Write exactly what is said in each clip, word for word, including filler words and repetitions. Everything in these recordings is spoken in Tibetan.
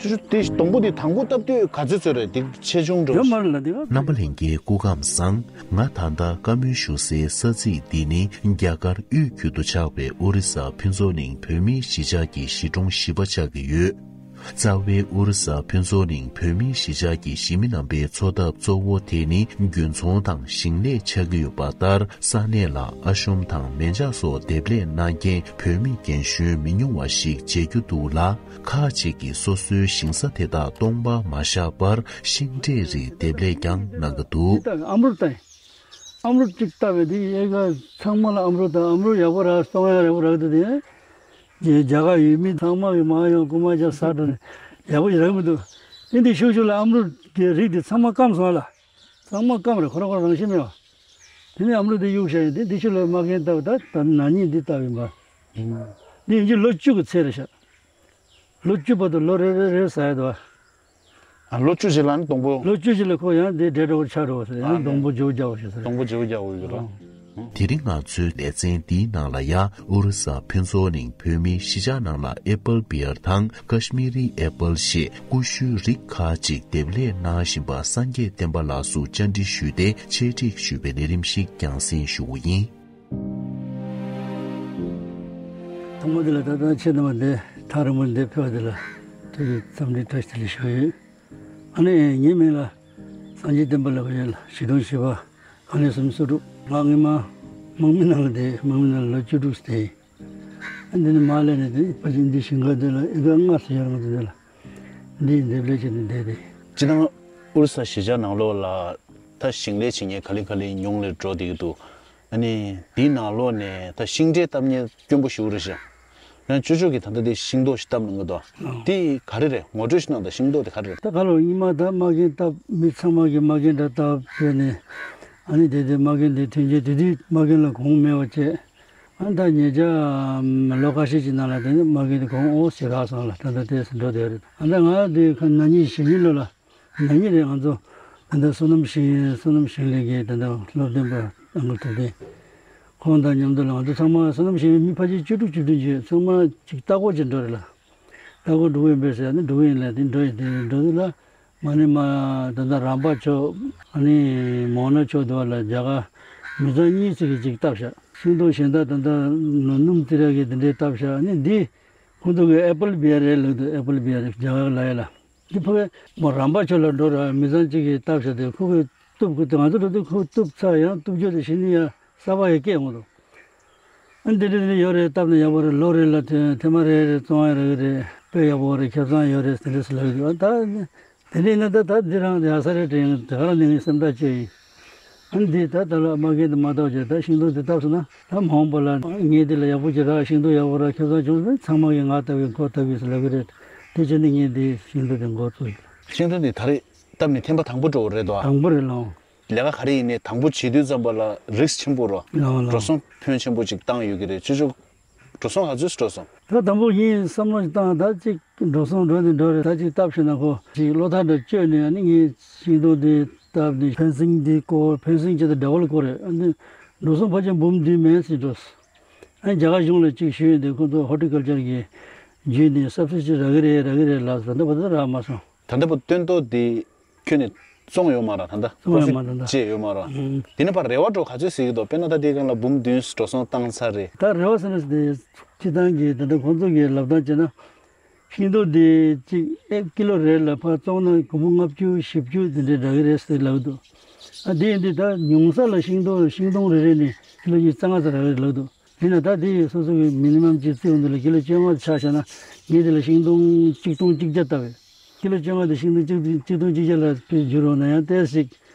ཆུ་ཆུ་དེ་སྡོང་པོ་དེ་དང་པོ་བཏབ་དུས་ག་ཚོད་ཚོད་རེད། དེ་ཆེ་ཆུང་འགྲོ། ཡོད་མ་རེད་ལ་དེ་ག་རྣམ་པ་ལྷན་རྒྱས་སྐུ་ཁམས་བཟང་། ང་ད་ལྟ་བཀའ་མོལ་ཞུ་སའི་ས་ཚིགས་འདི་ནི་རྒྱ་གར་དབུས་ཁུལ་དུ་ཆགས་པའི་ཨོ་རི་ས་ཕུན་ཚོགས་གླིང་བོད་མིའི་གཞིས་ཆགས་ཀྱི་གཞིས་གྲོང་བཞི་པ་ཆགས་ཀྱི་ཡོད། རྩ་བའི་ཨོ་རི་ས་ཕུན་ཚོགས་གླིང་བོད་མིའི་གཞིས་ཆགས་ཀྱི་གཞིས་མི་རྣམ་པའི་འཚོ་ཐབས་གཙོ་བོ་དེ་ནི་རྒྱུན་ཚོང་དང་ཞིང་ལས་ཆགས་ཀྱི་ཡོད་པ་ལྟར། ས་གནས་ལ་ཨ་ཤོམ་དང་མེ་ལྕགས་སོགས་འདེབས་ལས་གནང་མཁན་བོད་མི་རྒན་གཞོན་མི་ཉུང་བ་ཞིག་མཇལ་རྒྱུ་འདུག་ལ། ཁག་ཅིག་གིས་སོ་སོའི་ཞིང་ས་དེ་དག་སྟོང་པ་མ་བཞག་པར་ཤིང་འབྲས་རིགས་འདེབས་ལས་ཀྱང་གནང་གི་འདུག། ཨ་མ་རུ་ཏའི། ཨམ་རུ་གཅིག་བཏབ་པའི་དེ་ཨེ་ག་ཚང་མ་ལ་ཨམ་རུ་དང་ཨམ་རུ་ཡག་པོ་རག་སྟོང་ཡག་ཡག་པོ་རག་འདུག་དེ། རྒྱ་རྒྱ་གར་ཡུལ་མི་ཚང་མ་གི་མ་ཡོང་རྐུ་མ་རྒྱག་ས་འགྲོ་ནས་ཡག་པོ་ཞིག་རག་མི་འདུག། དེ་འདི་ཤུག་ཤུག་ལ་ཨམ་རུ་གི་རིགས་དེ་ཚང་མ་སྐམ་སོང་ལ། ཚང་མ་སྐམ་རེད། ཁོ་རང་ཁོ་རང་བཞིན་མེད་པ། དེ་ནས་ཨམ་རུ་དེ་གཡུག་བཞག་ཡིན། དེ་འདི་ཤུག་ལ་མ་རྒན་བཏབ་ད་ད་ན་ནིང་འདི་བཏབ་ཡིན་པ། འདི་ཡིན་གྱི་ལོ་བཅུ་གི་ཚད་རེད་ཤག། ལོ་བཅུ་བར་དུ་ལོ་རེ་རེ་རེ་ཟ་ཡ་འདུག་བ། ཨ། ལོ་བཅུ་ཞིག་ལ་ནི་སྡོང་པོ། ལོ་བཅུ་ཞིག་ལ་ཁོ་ཡང་དེ་འདྲེ་འདྲ་བོ་ཆགས་འགྲོ་བ་ཟེར། ཡང་ཨ་ནི། སྡོང་པོ་བརྗེ་པོ་རྒྱག་པ་ཞིག་ཟེར། སྡོང་པོ་བརྗེ་པོ་རྒྱག་པ་ཡོད་ར། ཨ། དེ་རིང་ང་ཚོའི་ལེ་ཚན་འདིའི་ནང་ལ་ཡང་ཨོ་རི་ས་ཕུན་ཚོགས་གླིང་བོད་མིའི་གཞིས་ཆགས་ནང་ལ་ཨེ་པལ་བི་ཡར་དང་ཀ་ཤི་མི་རི་ཨེ་པལ་ཞེས་ཀུ་ཤུའི་རིགས་ཁག་ཅིག་འདེབས་ལས་གནང་བཞིན་པ་སངས་རྒྱས་བསྟན་པ་ལགས་སུ་བཅར་འདྲི་ཞུས་ཏེ་ཆེད་སྒྲིག་ཞུས་པའི་ལས་རིམ་ཞིག་རྒྱང་སྲིང་ཞུ་རྒྱུ་ཡིན། ཐོག་མ་དེ་ལ་ད་ལྟ་ཁྱེད་རྣམ་པ་འདི་ཐག་རིང་པོ་འདི་ཕེབས་པ་དེ་ལ་ཐུགས་རྗེ་འཚམས་འདྲི་བཀྲ་ཤིས་བདེ་ལེགས་ཞུ་ཡོད། ཨ་ནི་ངའི་མིང་ལ་སངས་རྒྱས་བསྟན་པ་ལགས་ཡོད་ལ། གཞིས་གྲོང་བཞི་པ་ཁང་ལས་སུམ་ཅུ་སོ་དྲུག། ང་སྔོན་མ་དམག་མི་ནང་ལ་བསྡད། དམག་མི་ནང་ལ་ལོ་བཅུ་དྲུག་བསྡད་ཡིན། ཨ་འདི་ནི་མར་སླེབས་ནས་དེ་ཕལ་ཆེར་འདི་ཞིང་ཁ་འདི་ལ་ཨེ་ཀར་ལྔ་ཙམ་ཡོད་རེད། ང་ཚོ་འདི་ལ་འདི་འདེབས་ལས་བྱས་ནས་བསྡད་དེ། སྤྱིར་བཏང་ཨོ་རི་ས་གཞིས་ཆགས་ནང་ལོགས་ལ་ད་ཞིང་ལས་བྱེད་མཁན་ག་ལེ་ག་ལེ་ཉུང་ལས་འགྲོ་བསྡད་ཀྱི་འདུག། ཨ་ནི་འདིའི་ནང་ལོགས་ནས་ད་ཤིང་འབྲས་བཏབ་མཁན་དཀོན་པོ་ཞེ་པོ་རེད་ཤག། ཡང་ཅོ་ཅོ་གིས་ད་ལྟ་འདི་ཤིང་ཏོག་ཞིག་བཏབ་གནང་གི་འདུག། ཨོ། འདི་ག་རེ་རེད། ངོ་སྤྲོད་ཞིག་གནང་དང་། ཤིང་ཏོག་དེ་ག་རེ་རེད། ད་ག་ལོ་སྔོན་མ་ད་མ་རྒན་བཏབ། མི་ཚང་མ་གིས་མ་རྒན་འདྲ་བཏབ་བྱས་ནས། ཨ་ནི་དེ་དེ་མ་རྒན་དེ་ཐོན་རྗེས་དེ་དུས་མ་རྒན་ལ་གོང་མེད་པ་བྱས། ཨ་ནི་ད་ཉེ་ཆར་ལོ་ཁ་ཤས་ཀྱི་ནང་ལ་དེ་ནི་མ་རྒན་དེ་གོང་འོག་ཞེ་དྲག་སོང་ལ། ད་ལྟ་དེ་འགྲོ་བསྡད་རེད། ཨ་ནི་ང་དེ་ཁ་ན་ནིང་གཞེས་ནིང་ལོ་ལ། ན་ནིང་རེད། ང་ཚོ་ད་ལྟ་བསོད་ནམས་ཞིང་བསོད་ནམས་ཞིང་ལས་ཀྱི་ད་ལྟ་སློབ་སྟོན་པ་ཨང་ཀལ་ཐུབ་བསྟན་ཁོང་དང་མཉམ་དུ་ལ། ང་ཚོ་ཚང་མ་བསོད་ནམས་ཞིང་མི་ཕལ་ཆེར་བཅུ་དྲུག་བཅུ་བདུན་ཅིག་ཚང་མ་ཅིག་ལྟ་སྐོར་ཅིག་འགྲོ་རེད་ལ། ལྟ་སྐོར་འགྲོ་གི་ཡིན་པས་ཟེར་ནས་འགྲོ་གི་ཡིན་ལ། དེ་འགྲོ་ཡི་དེ་འགྲོ་དུས་ལ་མ་ནི་མ་ད་ལྟ་རམ་པ་ཕྱོགས། ཨ་ནི་མོང་སྣ་ཕྱོགས་དུ་བ་ལ་རྒྱ་གར་མི་ཚང་གཉིས་ཙམ་གྱིས་ཅིག་བཏབ་ཤག། ཤིང་ཏོག་གཞན་དག་ད་ལྟ་ནོར་སྣུམ་ཙི་ར་གིས་དེ་འདྲའི་བཏབ་ཤག། ཨ་ནི་འདི་ཁོང་ཚོ་གི་ཨེ་པལ་བི་ཡར་རེད་ལབ་འདུག། ཨེ་པལ་བི་ཡར་རྒྱ་གར་ལ་ཡ་ལ། འདི་ཕ་གི་མོ་རམ་པ་ཕྱོགས་ལ་འགྲོ་ར། མི་ཚང་གཅིག་གིས་བཏབ་བཞག་དེ་ཁོ་གིས་གཏུབ་ཁོ་དེ་ང་ཚོ་འགྲོ་དུས་ཁོ་གཏུབ་ཚར། ཡང་གཏུབ་རྒྱུ་དེ་གཞི་ནས་ཡང་གསར་པ་ཡང་སྐྱེས་འོང་དུས། ཨ་འདི་འདྲ་འདི་འདྲ་ཡོད་རེད། བཏབ་ན་ཡག་པོ་རེད། ལོ་རེ་ལ་ཐེ་ཐེངས་མ་རེ་རེ་བཙོང་ཡ་རག་གི་རེད། དཔེ་ཡག་པོ་རེད། ཁེ་བཟང་ཡོད་རེད་ཟེར་འདྲ་ཟེར་ལབ་ཀྱི་འདུག། ཨ་ད་དེ་འདྲ་ཡིན་ན་ད་ད་འདི་རང་ཡག་ས་རེད་དྲན། དེ་ག་རང་ནས་ངའི་སེམས་ཐག་བཅད་ཡིན། ཨ་འདི་ད་ད་ལ་མ་རྒན་དེ་མ་བཏབ་བྱས་ད་ཤིང་ཏོག་དེ་བཏབ་སོང་ན་ད་མ་འོངས་པ་ལ་ངས་འདི་ལ་ཡག་པོ་ཅིག་རག། ཤིང་ཏོག་ཡག་པོ་རག། ཁེ་བཟང་བྱུང་ཟེར། ཚང་མ་གིས་ང་ལྟ་བུའི་ཁོ་ལྟ་བུའི་ཟེར་ལབ་ཀྱི་རེད། དེ་བྱས་ནས་ངས་འདི་ཤིང་ཏོག་དེ་འགོ་བཙུགས་ཡིན། ཤིང་ཏོག་འདི་ད་རེས་བཏབ་ནས་ཐེངས་མ་དང་པོ་འགྲོ་བ་རེད་དོ། དང་པོ་རེད་ལགས། ལས་ཀ་ག་རེ་ཡིན་ནའི་དང་པོ་བྱེད་དུས་ཙམ་པ་ལ་རིགས་ཆེན་པོ་རོ། ལགས་ལགས། འགྲོ་སོང་ཕོན་ཆེན་པོ་ཅིག་བཏང་ཡོད་ཀྱི་རེད། ཅོ་ཅོ་འགྲོ་སོང་ག་ཚོད་འགྲོ་སོང་། ད་དང་པོ་ཡིན་བསམ་བློ་ཞིག་བཏང་། ད་ཅིག་འགྲོ་སོང་འགྲོ་ནི་འགྲོ་རེད། ད་ཅིག་བཏབ་ཤེས་ན་ཁོ་ཅིག་བློ་ཐག་འདྲ་གཅོད་ནས། ཨ་ནི་ངས་ཤིང་ཏོག་འདི་བཏབ་ནས་ཕེན་སིང་འདི་བསྐོར། ཕེན་སིང་བྱས་ཏེ་འདྲ་བ་ལ་བསྐོར་རེད། ཨ་ནི་འགྲོ་སོང་ཕལ་ཆེར་འབུམ་བདུན་མན་ཙམ་འགྲོ། ཨ་ནི་རྒྱ་གར་གཞུང་ལ་ཅིག་ཞུས་ཡོད་དེ་ཁོ་ཚོ་ཧོར་ཊི་ཀལ་ཅར་གྱིས་བརྒྱུད་ནས་སབ་སི་ཌི་རག་གི་རེད་རག་གི་རེད་ལབ་སོང་། ད་ལྟ་བར་དུ་རག་མ་སོང་། ད་ལྟ་བར་སྟོན་ཐོག་འདི་ཁྱོན་ནས་བཙོང་ཡོད་མ་རེད། ད་ལྟ་བཙོང་ཡོད་མ་རེད། ད་ལྟ་བྱས་ཡོད་མ་རེད། ཨང་། དེ་ནས་ཕར་རེ་བ་འདྲ་བོ་ག་ཚོད་ཟེར་གྱི་འདུག། དཔེར་ན་ད་དེའི་སྒང་ལ་འབུམ་བདུན་འགྲོ་སོང་བཏང་ཚར་རེད། ད་རེ་བ་ཟེར་ན་དེ་སྤྱིར་བཏང་གི་ད་ལྟ་ཁོང་ཚོ་གི་ལབ་སྟངས་བྱས་ན། ཤིང་ཏོག་འདི་གཅིག་ཨེ་ཀི་ལོ་རེ་ལ་ཕར་བཙོང་ན་སྒོར་མོ་ལྔ་བཅུ་བཞི་བཅུ་དེ་འདྲའི་རག་གི་རེད་ཟེར་ལབ་འདུག། ཨ་དེ་ཡིན་དུས་ད་ཉུང་ས་ལ་ཤིང་ཏོག་ཤིང་སྡོང་རེ་རེ་ནས་ཀི་ལོ་ཉི་ཤུ་རྩ་ལྔ་ཙམ་རག་གི་རེད་ལབ་འདུག། ཡིན་ན་ད་དེ་ཡི་སོ་སོ་གི་མི་ནི་མམ་ཅིག་བརྩི་ཡོང་དུས་ལ་ཀི་ལོ་བཅོ་ལྔ་ཆ་བཞག་ན། ངས་དེ་ལ་ཤིང་སྡོང་གཅིག་སྟོང་གཅིག་བརྒྱ་བཏབ་པས། ཀི་ལོ་བཅོ་ལྔ་དེ་ཤིང་སྡོང་གཅིག་གཅིག་སྟོང་གཅིག་བརྒྱ་ལ་ཕར་བསྒྱུར་རོགས་ན་ཡང་ཏོག་ཙམ་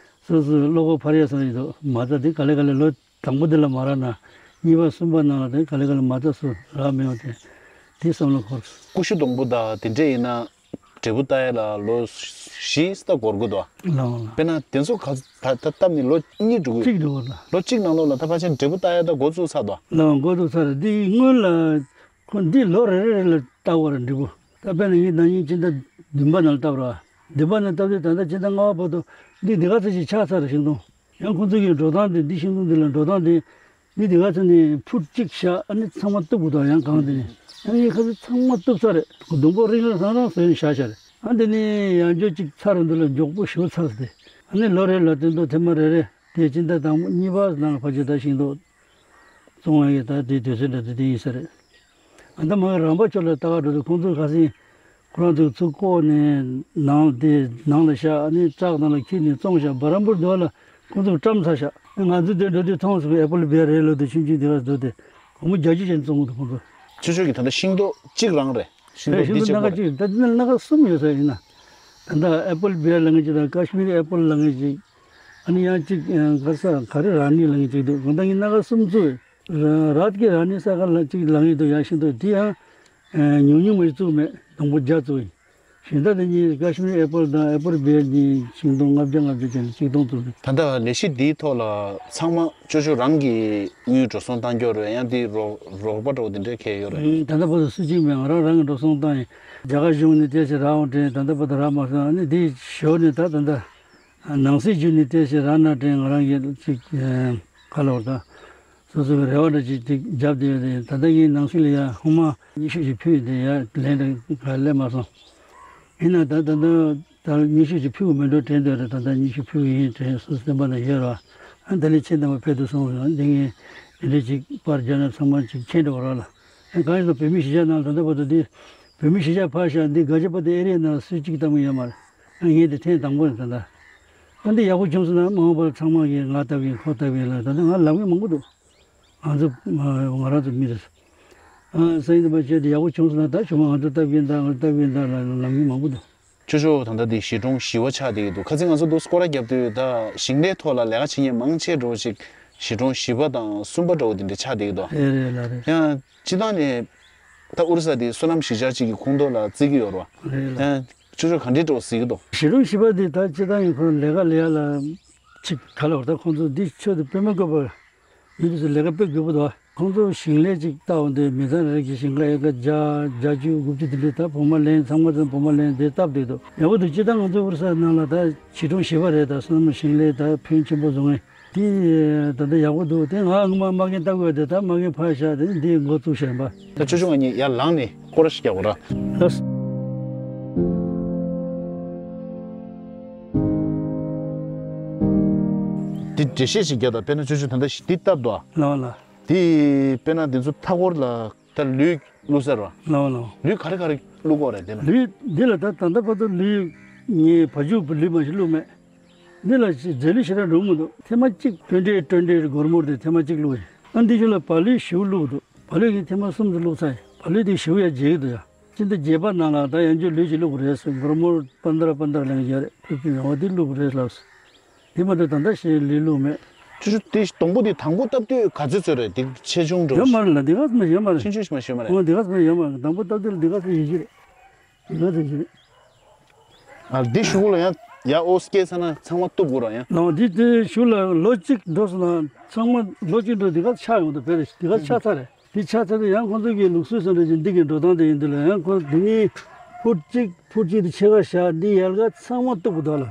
སོ་སོའི་བློ་ཁོག་འཕར་ཡ་ས་ཡིན་འདུག། མ་རྩ་དེ་ག་ལེ་ག་ལེ་ལོ་དང་པོ་དེ་ལ་མ་རག་ན། གཉིས་པ་གསུམ་པ་ནང་ལ་དེ་ག་ལེ་ག་ལེ་མ་རྩ་སུ་རག་མི་ཡོང་དེ། དེ་བསམ་བློ་འཁོར། ཀུ་ཤུ་སྡོང་པོ་དང་དེ་འདྲས་ཡིན་ན་འབྲས་བུ་ལྟ་ཡ་ལ་ལོ་བཞི་ཙམ་འགོར་གི་འདུག། ལགས་འོང་ལགས། དཔེར་ན་དེ་ཚོ་ག་ད་ད་བཏབ་ནས་ལོ་གཉིས་འགྲོ་གི། གཅིག་འགྲོ་གི་ལགས། ལོ་གཅིག་ནང་ལོགས་ལ་ད་ཕལ་ཆེར་འབྲས་བུ་ལྟ་ཡ་ད་འགོ་བཙུགས་ཚར་འདུག། ལགས་འོང་། འགོ་བཙུགས་ཚར་རེད། འདི་སྔོན་ལ་ཁོ་འདི་ལོ་རེ་རེ་ལ་བཏབ་པ་རེད་འབྲས་བུ། ད་དཔེར་ན་ངས་ན་ནིང་སྤྱི་ཟླ་བདུན་པ་ནང་ལ་བཏབ་ར། བདུན་པ་ནང་བཏབ་དུས་ད་ལྟ་སྤྱི་ཟླ་ལྔ་པ་བར་དུ་འདི་འདི་ག་ཚོད་ཅིག་ཆགས་ཚར་རེད་ཤིང་སྡོང་། ཡང་ཁོང་ཚོ་གི་འགྲོ་སྟངས་དེ་འདི་ཤིང་སྡོང་འདི་ལ་འགྲོ་སྟངས་དེ། འདི་དེ་ག་ཚོད་ནས་ཕུད་གཅིག་བཞག། ཨ་ནི་ཚང་མ་གཏུབ་དགོས་དང་ཡང་གང་དེ་ནས། ཨ་ནི་ཁ་ཚོད་ཚང་མ་གཏུབ་ཚར་རེད། སྡོང་པོ་རིང་རིང་རང་རང་བཟོས་ནས་བཞག་བཞག་རེད། ཨ་འདི་ནི་ཡང་བསྐྱར་ཅིག་ཚར་འདི་ལ་མགྱོགས་པོ་ཞེ་པོ་ཚར་སྟེ། ཨ་ནི་ལོ་རེ་ལ་སྟོན་ཐོག་ཐེངས་མ་རེ་རེ་དེ་སྤྱི་ཟླ་དང་པོ་གཉིས་པ་ནང་ལ་ཕལ་ཆེར་ད་ཤིང་ཏོག་བཙོང་བའི་ད་དེ་དུས་ཚོད་འདྲ་དེ་དེ་ཡིན་ས་རེད། ཨ་ད་མ་རང་པ་ཚོ་ལ་ལྟ་ག་འགྲོ་དུས་ཁོང་ཚོ་ཁ་སང་ཁོ་རང་ཚོ་ཚུར་བཀོག་ནས་ནང་དེ་ནང་ལ་བཞག་ཨ་ནི་བྲག་ནང་ལ་འཁྱེར་ནས་བཙོང་བཞག་བ་རམ་བུར་འདུག་ལ་ཁོང་ཚོ་བཀྲམ་ཚར་བཞག་ང་ཚོ་དེ་འགྲོ་དུས་མཐོང་སོང་ཨེ་པལ་བེ་རེད་ལོ་དེ་ཆུང་ཆུང་དེ་ག་འགྲོ་དེ་སྒོར་མོ་བརྒྱད་ཅུ་ཅན་བཙོང་གི་འདུག་ཁོང་ཚོ། ཆུ་ཆུ་གི་ད་ལྟ་ཤིང་ཏོག་གཅིག་རང་རེད། ཤིང་ཏོག་འདི་ཤིང་ཏོག་གཅིག་སྣ་ཁ་རེད། གཅིག་ད་འདི་ནི་སྣ་ཁ་གསུམ་ཡོད་ས་ཡིན་ན། ད་ལྟ་ཨེ་པལ་བེ་ར་ལབ་མཁན་གཅིག་དང་ཀ་ཤི་མིར་ཨེ་པལ་ལབ་མཁན་གཅིག་ཨ་ནི་ཡང་གཅིག་ག་ས་ག་རེ་ར་ནི་ལབ་མཁན་གཅིག་འདུག་གང་ལྟར་ངས་སྣ་ཁ་གསུམ་བཙུགས། ར་རཱད་ཀྱི་ར་ནི་ས་ཁ་ལ་གཅིག་ལབ་མཁན་འདུག་ཡང་ཤིང་ཏོག་དེ་ཡང་ཉུང་ཉུང་མ་ཞིག་བཙུགས་མེད། དང་པོ་བརྒྱ་བཙུགས་ཡིན། གཞན་དག་དེ་གཉིས་ཀ་ཤི་མིར་ཨེ་པལ་དང་ཨེ་པལ་བེ་ར་གཉིས་ཤིང་སྡོང་ལྔ་བརྒྱ་ལྔ་བརྒྱ་ཅན་གཅིག་སྟོང་བཙུགས་འདུག་ད་ལྟ་ལས་གཞི་འདིའི་ཐོག་ལ་ཚང་མ་ཅོ་ཅོ་རང་གི་དངུལ་འགྲོ་སོང་བཏང་རྒྱུ་རེད་ཡང་དེ་རོགས་རོགས་པ་འདྲ་བོ་དེ་འདྲས་གས་ཡོད་རེད། ཨུམ། ད་ལྟ་བར་དུ་སུ་གཅིག་མེད། ང་རང་རང་གི་འགྲོ་སོང་བཏང་ཡིན། རྒྱ་གར་གཞུང་ནས་ཏོག་ཙམ་རག་འོང་དྲན། ད་ལྟ་བར་དུ་རག་མ་སོང་། ཨ་ནི་དེའི་ཞོར་ནས་ད་ད་ལྟ་ནང་སྲིད་བརྒྱུད་ནས་ཏོག་ཙམ་རག་ན་དྲན། ང་རང་གི་ཅིག་ཁ་ལོ་ད་སོ་སོ་གི་རེ་བ་འདྲ་ཅིག་ཅིག་བརྒྱབ་བསྡད་ཡོད་དེ། ད་ལྟ་ངས་ནང་སྲིད་ལ་ཡ་ཧུ་མ་ཉི་ཤུ་ཞིག་ཕུལ་དེ་ཡ་ལན་འདྲ་ག་སླེབས་མ་སོང་། ཡིན་ན་ད་ད་ད་ད་ཉི་ཤུ་ཞིག་ཕུལ་མི་འགྲོ་དྲན་འདོད་རེད། ད་ད་ཉི་ཤུ་ཕུལ་ཡིན་དྲན་སོ་སོ་སེམས་པ་ན་ཡོད་ར། ཨ་ད་ལས་ཁྱེད་རྣམ་པ་ཕེབས་དུ་སོང་ར། འདི་ངས་འདི་འདྲ་ཅིག་པར་རྒྱག་ན་ཚང་མ་ཅིག་མཁྱེན་འགྲོ་ར་ལ། ཨ་གང་ཡིན་ན་བོད་མི་གཞིས་ཆགས་ནང་ད་ལྟ་བར་དུ་འདི་བོད་མི་གཞིས་ཆགས་ཕར་བཞག་འདི་ག་ཅི་པ་དེ་ཨེ་རི་ཡ་ནང་སུས་གཅིག་བཏང་གི་ཡོད་མ་རེད། ཨ་ངས་འདི་ཐེངས་དང་པོ་རེད་ད་ལྟ། ཨ་འདི་ཡག་པོ་བྱུང་སོང་ན་མ་འོངས་པར་ཚང་མ་གིས་ང་ལྟ་བུ་ཡིན་ཁོ་ལྟ་བུ་ཡིན་ལ་ད་ལྟ་ང་ལབ་མཁན་མང་པོ་འདུག་ང་ཚོ་ང་རང་ཚོ་མི་རེད། ཨ་སང་ཉིན་དུ་མ་བྱས་ཏེ་ཡག་པོ་བྱུང་སོང་ན་ད་ཆུང་མ་ང་ཚོ་ལྟ་བུ་ཡིན་ད་ང་ཚོ་ལྟ་བུ་ཡིན་ད་ལ་ལབ་མཁན་མང་པོ་འདུག་ཅོ་ཅོ་ད་ལྟ་འདི་གཞིས་གྲོང་བཞི་པ་ཆགས་བསྡད་ཀྱི་འདུག་ཁ་སང་ང་ཚོ་འདུག་སྐོར་ར་བརྒྱབ་དུས་ད་ཞིང་ལས་ཐོག་ལ་ལས་ཀ་བྱེད་མཁན་མང་ཆེ་འགྲོ་ཅིག་གཞིས་གྲོང་བཞི་པ་དང་གསུམ་པ་འདྲ་བོ་དེ་འདྲ་ཆགས་བསྡད་ཀྱི་འདུག་རེད་རེད་ལགས་རེད། ཡང་སྤྱི་བཏང་ནས་ད་ཨོ་རི་ས་དེ་སོ་ནམ་གཞིས་ཆགས་གཅིག་གི་ཁོངས་གཏོགས་ལ་བརྩི་གི་ཡོད་རེད་བ། རེད་ལགས། ཡང་ཅོ་ཅོ་ག་འདྲའི་འགྲོ་ཟེར་གྱི་འདུག་གཞིས་གྲོང་བཞི་པ་དེ་ད་སྤྱི་བཏང་ཡིན་ཁོ་ལས་ཀ་ལས་ཡ་ལ་ཅིག་ག་ལ་བར་ད་ཁོང་ཚོ་འདི་ཆོས་དེ་དཔེ་མི་དགོས་པར་མི་དེ་ཚོ་ལས་ཀ་དཔེ་དགོས་པོ་འདུག་ཁོང་ཚོ་ཞིང་ལས་ཅིག་བཏབ་འོང་དུས་མི་ཚང་རེ་རེ་གི་ཞིང་ཁ་ཨེ་ཀར་བརྒྱ་བརྒྱད་ཅུ་དགུ་བཅུ་དེ་འདྲའི་ད་བོགས་མ་ལེན་ཚང་མ་ཚང་བོགས་མ་ལེན་དེ་སྟབས་བདེ་འདུག་ཡག་པོ་འདུག་སྤྱིར་བཏང་ང་ཚོ་ཨོ་རི་ས་ནང་ལ་ད་བྱིས་སྒྲུང་བྱེད་པ་རེད། ད་སོ་ནམ་ཞིང་ལས་ད་ཕོན་ཆེན་པོ་བཟོ་མཁན་དེ་ད་ལྟ་ཡག་པོ་འདུག་དེ་ང་ངོ་མ་མ་རྒན་ལྟ་དགོས་དེ་ད་མ་རྒན་ཕར་བཞག་དེ་འདི་འགོ་བཙུགས་བཞག་ཡིན་པ། ད་ཅོ་ཅོ་ང་གཉིས་ཡར་ལངས་ནས་སྐོར་ར་ཞིག་རྒྱག་དགོས་ར། ལགས། འདི་འགྲེལ་བཤད་ཅིག་རྒྱག་དང་། དཔེར་ན་ཅོ་ཅོ་ད་ལྟ་འདི་བཏབ་འདུག་ཨ། ལགས་ལགས། དེ་དཔེར་ན་འདི་ཚོ་མཐའ་འཁོར་ལ་ད་ལུད་བླུགས་ས་རེད་བ། ལགས་ལགས། ལུད་ག་རེ་ག་རེ་བླུགས་དགོས་རེད་དེ་ལ། ལུད་འདི་ལ་ད་ད་ལྟ་བར་དུ་ལུད་ངས་བ་ཕྱུགས་ལུད་མ་ཞིག་བླུགས་མེད། འདི་ལ་རྫས་ལུད་ཞེ་དྲག་འགྲོ་མི་འདུག་ཐེངས་མ་གཅིག་ཊུ་ཝེན་ཊི་ཨེཊ་ཊུ་ཝེན་ཊི་ཨེཊ་སྒོར་མོར་དེ་ཐེངས་མ་གཅིག་བླུགས་ཡིན། ཨ་འདི་ཞུ་ལ་བ་ལུད་ཞིའུ་བླུགས་འདུག་བ་ལུད་ཀྱི་ཐེངས་མ་གསུམ་དུ་བླུགས་ཚར་ཡིན། བ་ལུད་དེ་ཞིའུ་ཡ་རྒྱས་ཀྱི་འདུག་ཡ། སྤྱི་ཟླ་བརྒྱད་པ་ནང་ལ་ད་ཡང་བསྐྱར་ལུད་ཅིག་བླུགས་རེད་ཟེར། སྒོར་མོར་པན་དྲ་པན་དྲ་ལེན་གྱི་ཡོད་རེད། ཕུལ་ཕུལ་ཡོང་བ་འདི་བླུགས་རེད་ལབ་ཟེར། འདི་མ་གཏོགས་ད་ལྟ་ཞེ་ལུད་བླུགས་མེད། ཅོ་ཅོ་དེ་སྡོང་པོ་དེ་དང་པོ་བཏབ་དུས་ག་ཚོད་ཚོད་རེད། དེ་ཆེ་ཆུང་འགྲོ་ཡོད་མ་རེད་ལ། འདི་ག་ཚོད་ཡོད་མ་རེད། ཆུང་ཆུང་ཞིག་མ་ཞིག་ཡོད་མ་རེད། འོ་འདི་ག་ཚོད་ཡོད་མ་རེད། དང་པོ་བཏབ་དུས་ལ་འདི་ག་ཚོད་ཡིན་གྱི་རེད། འདི་ག་ཚོད་ཡིན་གྱི་རེད། ཨ་འདི་གཞུག་ལ་ཡང་ཡ་ཨོ་སྐྱེས་ཚར་ན་ཚང་མ་གཏུབ་དགོས་ར་ཡང་། ལའོ་འདི་དེ་གཞུག་ལ་ལོ་གཅིག་འགྲོ་སོང་ན་ཚང་མ་ལོ་གཅིག་འགྲོ་འདི་ག་ཆག་ཡོང་དུས་བེད་རེད། འདི་ག་ཆག་ཚར་རེད། དེ་ཆགས་ཚར་དུས་ཡང་ཁོང་ཚོ་གི་ལུགས་སྲོལ་བཟོ་འདྲ་ཅིག་འདི་གི་འགྲོ་སྟངས་དེ་ཡིན་དུས་ལ་ཡང་ཁོ་འདི་གཉིས་ཕུར་གཅིག་ཕུར་གཅིག་དེ་ཕྱེད་ཀ་བཞག་འདི་ཡལ་ག་ཚང་མ་གཏུབ་དགོས་འདུག་ལ།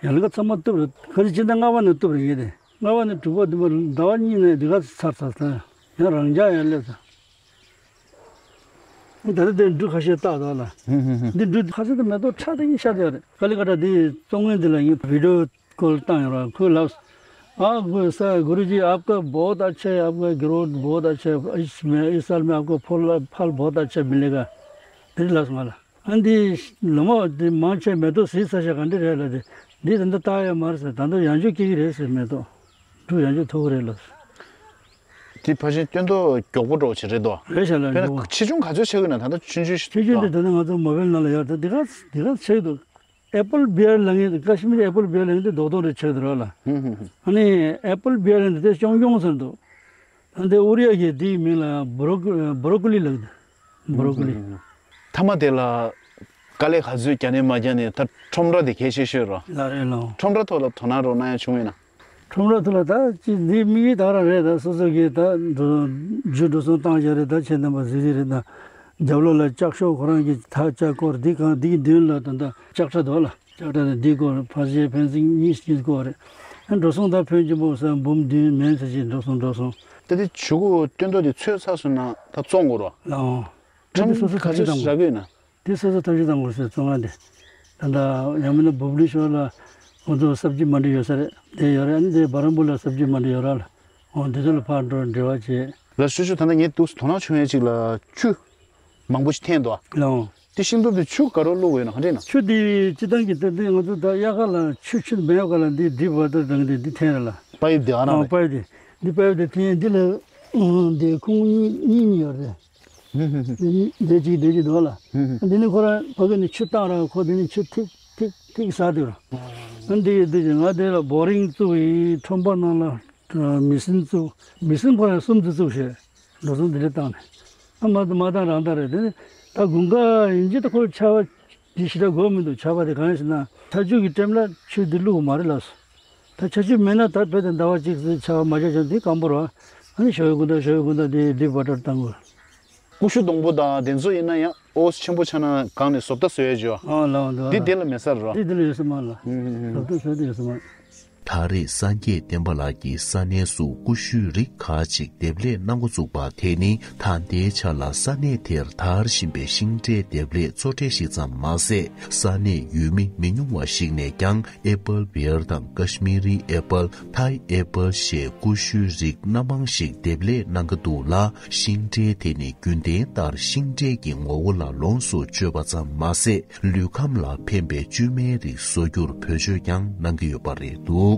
ཡལ་ག་ཚང་མ་གཏུབ་རེད། ཁ་ཅིག་སྤྱི་ཟླ་ལྔ་པ་ནས་གཏུབ་རེད་ངེས་ཏེ། ལྔ་པ་ནས་དྲུག་པ་བདུན་པ་ཟླ་བ་གཉིས་ནས་འདི་ག་ཚར་ཚར་ཚར་ཡང་རང་འཇགས་ཡང་སླེབས་ཚར། ད་ལྟ་དེ་འབྲུ་ཁ་ཤས་བཏགས་འདུག་ལ། འདི་འབྲུ་ཁ་ཤས་དེ་མེ་ཏོག་ཁྲ་དེ་གཉིས་ཤར་བསྡད་རེད། ཀ་ལི་ཀ་ཏ་འདི་བཙོང་མཁན་འདི་ལ་ངས་བི་ཌིའོ་ཀོལ་བཏང་ཡོད་ར། ཁོས་ལབ། ཨ་གུ་ས་གུ་རུ་ཇི། आपका बहुत अच्छा है, आपका ग्रोथ बहुत अच्छा है। इस में, इस साल में आपको फल, फल बहुत अच्छा मिलेगा། དེ་ལབ་སོང་ང་ལ། ཨ་འདི་ལོ་མ་འདི་མང་ཆེ་མེ་ཏོག་ཟིག་ས་ཆ་ག་འདི་རེད་ལ། དེ་འདི་ད་ལྟ་བཏགས་ཡོད་མ་རེད་ཟེར། ད་ལྟ་ཡང་བསྐྱར་སྐྱེ་གི་རེད་ཟེར། མེ་ཏོག་འབྲུ་ཡང་བསྐྱར་ཐོགས་གི་རེད་ལ། དེ་ཕལ་ཆེར་སྟོན་ཐོག་མགྱོགས་པོ་འགྲོ་བ་ཞིག་རེད་དོ། རེད་ཤག་ལ། དཔེར་ན་མགྱོགས་པོ་ཆེ་ཆུང་ག་ཚོད་ཆགས་ཀྱི་ན། ད་ལྟ་ཆུང་ཆུང་ཞིག་ཆུང་ཆུང་དོ། དེ་ད་ལྟ་ང་ཚོ་མོ་བེལ་ནང་ལ་ཡོད་རེད། འདི་ག་འདི་ག་ཆགས་འདུག་ཨེ་པལ་བི་ཡར་ལབ་མཁན་དེ། ཀ་ཤི་མིར་ཨེ་པལ་བི་ཡར་ལབ་མཁན་དེ་རྡོག་རྡོག་རེ་ཆགས་འདུག་ར་ལ། ཨ་ནི་ཨེ་པལ་བི་ཡར་ལབ་མཁན་དེ་ཅུང་ཅུང་ཟེར་འདུག་ད་ལྟ་ཨུ་རི་ཡ་གི་དེའི་མིང་ལ་བྷོ་རོ་བྷོ་རོ་ཀོ་ལི་ལབ་འདུག་བྷོ་རོ་ཀོ་ལི། མཐའ་མ་དེ་ལ་དཀའ་ལས་ག་ཚོད་བརྒྱབ་ནས་མ་བརྒྱབ་ནས། ད་ཁྲོམ་ར་དེ་གལ་ཆེ་ཤོས་རེད། ལགས་རེད་ལགས། ཁྲོམ་ར་ཐོག་ལ་དོ་སྣང་རོགས་གནང་ཡ་བྱུང་ཡོད་ན། ཁྲོམ་ར་ཐོག་ལ་ད་ཅི་འདི་དམིགས་ཡུལ་དག་རང་རེད། ད་སོ་སོ་གིས་ད་འགྲོ་རྒྱུ་འགྲོ་སོང་བཏང་བཞག་རེད། ད་ཁྱེད་རྣམ་པ་གཟིགས་གཟིགས་རེད། ད་རྒྱབ་ལོགས་ལ་ལྕགས་ཤོག་ཁོ་རང་གིས་ད་ལྕགས་སྐོར་འདི་གང་འདི་གི་མདུན་ལ་ད་ད་ལྕགས་ཁྲ་འདུག་ལ། ལྕགས་ཁྲ་དང་འདི་སྐོར་ཕར་ཞལ་ཕན་ཚུན་གཉིས་གཉིས་སྐོར་རེད། ཨ་འགྲོ་སོང་ད་ཕོན་ཆེན་པོ་ས་འབུམ་བདུན་མན་ཙམ་ཞིག་འགྲོ་སོང་འགྲོ་སོང་། ད་དེ་ཇུ་གུ་སྟོན་ཐོག་དེ་ཚོས་ཚར་སོང་ན་ད་བཙོང་དགོས་རོ། ལའོ། ཁྲམ་ད་དེ་སོ་སོ་ག་ཚོད་ཚོད་ཀྱིས་བཏང་དགོས། རག་གི་ཡོད་ན། དེ་སོ་སོ་ཐབས་ཤེས་གཏང་དགོས་ཟེར། བཙོང་ཡ་དེ་ད་ལྟ་ཡང་མིན་ན་བུབ་ལི་ཤོར་ལ་ཁོང་ཚོ་སབ་ཇི་མ་འདྲི་ཡོད་ས་རེད། དེ་ཡོད་རེད། ཨ་ནི་དེ་བ་རམ་པུ་ལ་སབ་ཇི་མ་འདྲི་ཡོད་ར་ལ། འོ་དེ་ཚོ་ལ་ཕར་འགྲོ་འབྲེལ་བ་བྱེད། ལགས་སོ། ཞུ་ཞུ། ད་ལྟ་ངས་འདུག་དོ་སྣང་བྱུང་ཡས་ཅིག་ལ་ཆུ་མང་པོ་ཞིག་འཐེན་འདུག་ཨ། ལའོ། དེ་ཤིང་ཏོག་དེ་ཆུ་ག་རོ་བླུགས་ཡོད་ན་ག་འདྲ་ཡིན་ན། ཆུ་དེ་སྤྱི་བཏང་གི་ད་ལྟ་ང་ཚོ་ད་དབྱར་ཁ་ལ་ཆུ་ཆུ་མེད་ཡོད་ག་ལ་འདི་ཌིབ་ཝ་ཊར་ཊེང་དེ་འདི་འཐེན་ར་ལ། པ་ཡིབ་དེ་ཨ་ན། ཨ་རེད། པ་ཡིབ་དེ། འདི་པ་ཡིབ་དེ་འཐེན། འདི་ལ་འདི་ཁུང་གཉིས་གཉིས་གཉིས་ཡོད་རེད། འདི་གཅིག་འདི་གཅིག་འདུག་ལ། འདི་ནི་ཁོ་རང་ཕ་གི་ནས་ཆུ་བཏང་ར། ཁོ་འདི་ནས་ཆུ་ཐིག་ཐིག་ཐིག་ཟ་འདུག་ར། འདི་འདི་ང་དེ་ལ་བོ་རིང་བཙུགས་ཡིན། ཁྲོམ་པ་ནང་ལ་མི་སིན་བཙུགས། མི་སིན་ཁོ་རང་གསུམ་དུ་བཙུགས་བྱས། འགྲོ་སོང་འདི་འདྲ་བཏང་ནས། ཨ་མ་དང་མ་བཏང་རང་བཏང་རེད། དེ་ནི་ད་དགུན་ཁ་ཡིན་གྱི་ད་ཁོ་ཆར་པ་འདི་ཞེ་དྲག་དགོས་མི་འདུག་ཆར་པ་དེ་གང་ཡིན་ཟེར་ན་ཆར་ཆུ་གི་ཊེམ་ལ་ཆུ་འདི་བླུགས་མ་རེད་ལགས་སོ། ད་ཆར་ཆུ་མེད་ན་ད་བོད་དང་ཟླ་བ་གཅིག་ཙམ་ཆར་པ་མ་བྱས་ཀྱང་དེ་སྐམ་པོ་རེད་བ། ཨ་ནི་ཞོ་ཡི་དགུན་ཟླ་ཞོ་ཡི་དགུན་ཟླ་དེ་ཌིབ་ཝ་ཊར་བཏང་དགོས། ཀུ་ཤུ་སྡོང་པོ་དང་དེ་ཚོ་ཡིན་ན་ཡང་ཨོ་ཆེན་པོ་ཆགས་ན་གང་ནས་བཟོ་ལྟ་བཟོ་ཡས་ཅོ། ཨ་ལའོ་འདུག་འདི་ཨ། དེ་ལ་མེད་ས་རེད་བ། འདི་དེ་ལ་ཡོད་ས་མ་ལ། ཧུམ་ཧུམ་ཧུམ། བཟོ་ལྟ་བཟོ་དེ་ཡོད་ས་མ། ད་རེས་སངས་རྒྱས་བསྟན་པ་ལགས་ཀྱིས་ས་གནས་སུ་ཀུ་ཤུའི་རིགས་ཁག་ཅིག་འདེབས་ལས་གནང་འགོ་བཙུགས་པ་དེ་ནི་ད་ལྟའི་ཆ་ལ་ས་གནས་དེར་དར་བཞིན་པའི་ཤིང་འབྲས་འདེབས་ལས་གཙོ་གྲས་ཤིག་ཙམ་མ་ཟད། ས་གནས་ཡུལ་མི་མི་ཉུང་བ་ཞིག་ནས་ཀྱང་ཨེ་པལ་བེར་དང་ཀ་ཤི་མི་རི་ཨེ་པལ། ཐའི་ཨེ་པལ་ཞེས་ཀུ་ཤུའི་རིགས་སྣ་མང་ཞིག་འདེབས་ལས་གནང་གི་འདུག་ལ། ཤིང་འབྲས་དེ་ནི་རྒྱུན་ལྡན་ལྟར་ཤིང་འབྲས་ཀྱི་ངོ་བོ་ལ་ལོངས་སུ་སྤྱོད་པ་ཙམ་མ་ཟད། ལུས་ཁམས་ལ་ཕན་པའི་བཅོས་མའི་རིགས་བཟོ་རྒྱུར་བེད་སྤྱོད་ཀྱང་གནང་གི་ཡོད་པ་རེད་འདུག